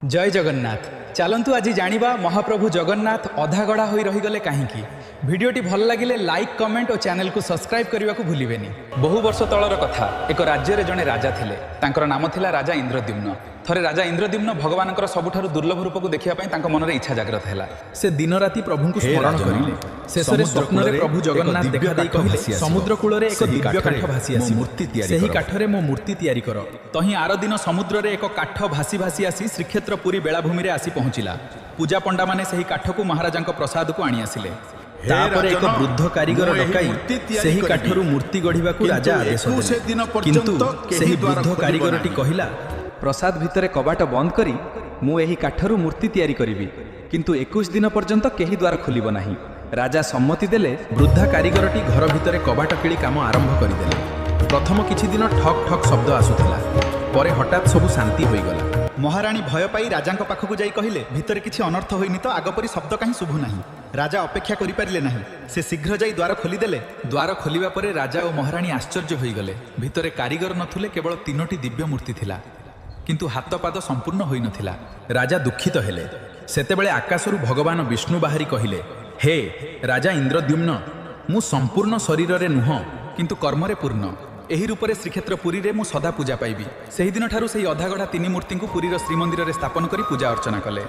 ଜୟ ଜଗନ୍ନାଥ। ଚାଲନ୍ତୁ ଆଜି ଜାଣିବା ମହାପ୍ରଭୁ ଜଗନ୍ନାଥ ଅଧାଗଢ଼ା ହୋଇ ରହିଗଲେ କାହିଁକି। ଭିଡ଼ିଓଟି ଭଲ ଲାଗିଲେ ଲାଇକ୍, କମେଣ୍ଟ ଓ ଚ୍ୟାନେଲକୁ ସବସ୍କ୍ରାଇବ୍ କରିବାକୁ ଭୁଲିବେନି। ବହୁ ବର୍ଷ ତଳର କଥା। ଏକ ରାଜ୍ୟରେ ଜଣେ ରାଜା ଥିଲେ। ତାଙ୍କର ନାମ ଥିଲା ରାଜା ଇନ୍ଦ୍ରଦ୍ୟୁମ୍ନ। ଥରେ ରାଜା ଇନ୍ଦ୍ରଦ୍ୟୁମ୍ନ ଭଗବାନଙ୍କର ସବୁଠାରୁ ଦୁର୍ଲଭ ରୂପକୁ ଦେଖିବା ପାଇଁ ତାଙ୍କ ମନରେ ଇଚ୍ଛା ଜାଗ୍ରତ ହେଲା। ସେ ଦିନ ରାତି ପ୍ରଭୁଙ୍କୁ ହେ ସ୍ମରଣ ରାଜନ, କରିଲେ। ଶେଷରେ ସମୁଦ୍ର ସ୍ୱପ୍ନରେ କୂଳରେ ପ୍ରଭୁ ଏକ ଜଗନ୍ନାଥ ଦିବ୍ୟ ଦେଖାଦେଇ କାଠ କହିଲେ, ଭାସି ଆସିବ। ସମୁଦ୍ର କୂଳରେ ଏକ ସେହି ଦିବ୍ୟ କାଠରେ କାଠ ଭାସି ମୋ ଆସିବ। ମୂର୍ତ୍ତି ତିଆରି ସେହି କର। କାଠରେ ମୋ ମୂର୍ତ୍ତି ତିଆରି କର। ତହିଁ ଆର ଦିନ ସମୁଦ୍ରରେ ଏକ କାଠ ଭାସି ଭାସି ଆସି ଶ୍ରୀକ୍ଷେତ୍ର ପୁରୀ ବେଳାଭୂମିରେ ଆସି ପହଞ୍ଚିଲା। ପୂଜା ପଣ୍ଡାମାନେ ସେହି କାଠକୁ ମହାରାଜାଙ୍କ ପ୍ରସାଦକୁ ଆଣି ଆସିଲେ। ହେ ତାପରେ ଏକ ରାଜନ, ବୃଦ୍ଧ କାରିଗର ମୁଁ ଏହି ଡକାଇ ମୂର୍ତ୍ତି ତିଆରି ସେହି କରିବି। କାଠରୁ ମୂର୍ତ୍ତି ଗଢ଼ିବାକୁ କିନ୍ତୁ ରାଜା ଆଦେଶ 21 ଦେଲେ। ଦିନ କିନ୍ତୁ ପର୍ଯ୍ୟନ୍ତ କେହି ସେହି ଦ୍ୱାର ବୃଦ୍ଧ ଖୋଲିବ କାରିଗରଟି ନାହିଁ। କହିଲା, ପ୍ରସାଦ ଭିତରେ କବାଟ ବନ୍ଦ କରି ମୁଁ ଏହି କାଠରୁ ମୂର୍ତ୍ତି ତିଆରି କରିବି, କିନ୍ତୁ 21 ଦିନ ପର୍ଯ୍ୟନ୍ତ କେହି ଦ୍ୱାର ଖୋଲିବ ନାହିଁ। ରାଜା ସମ୍ମତି ଦେଲେ। ବୃଦ୍ଧା କାରିଗରଟି ଘର ଭିତରେ କବାଟ କିଳି କାମ ଆରମ୍ଭ କରିଦେଲେ। ପ୍ରଥମ କିଛି ଦିନ ଠକ୍ ଠକ୍ ଶବ୍ଦ ଆସୁଥିଲା। ପରେ ହଠାତ୍ ସବୁ ଶାନ୍ତି ହୋଇଗଲା। ମହାରାଣୀ ଭୟ ପାଇ ରାଜାଙ୍କ ପାଖକୁ ଯାଇ କହିଲେ, ଭିତରେ କିଛି ଅନର୍ଥ ହୋଇନି ତ? ଆଗ ପରି ଶବ୍ଦ କାହିଁ ଶୁଭୁ ନାହିଁ? ରାଜା ଅପେକ୍ଷା କରିପାରିଲେ ନାହିଁ। ସେ ଶୀଘ୍ର ଯାଇ ଦ୍ୱାର ଖୋଲିଦେଲେ। ଦ୍ୱାର ଖୋଲିବା ପରେ ରାଜା ଓ ମହାରାଣୀ ଆଶ୍ଚର୍ଯ୍ୟ ହୋଇଗଲେ। ଭିତରେ କାରିଗର ନଥିଲେ, କେବଳ ତିନୋଟି ଦିବ୍ୟ ମୂର୍ତ୍ତି ଥିଲା, କିନ୍ତୁ ହାତ ପାଦ ସମ୍ପୂର୍ଣ୍ଣ ହୋଇନଥିଲା। ରାଜା ଦୁଃଖିତ ହେଲେ। ସେତେବେଳେ ଆକାଶରୁ ଭଗବାନ ବିଷ୍ଣୁ ବାହାରି କହିଲେ, ହେ ରାଜା ଇନ୍ଦ୍ରଦ୍ୟୁମ୍ନ, ମୁଁ ସମ୍ପୂର୍ଣ୍ଣ ଶରୀରରେ ନୁହଁ, କିନ୍ତୁ କର୍ମରେ ପୂର୍ଣ୍ଣ। ଏହି ରୂପରେ ଶ୍ରୀକ୍ଷେତ୍ର ପୁରୀରେ ମୁଁ ସଦା ପୂଜା ପାଇବି। ସେହିଦିନଠାରୁ ସେହି ଅଧାଗଢ଼ା ତିନି ମୂର୍ତ୍ତିଙ୍କୁ ପୁରୀର ଶ୍ରୀମନ୍ଦିରରେ ସ୍ଥାପନ କରି ପୂଜା ଅର୍ଚ୍ଚନା କଲେ।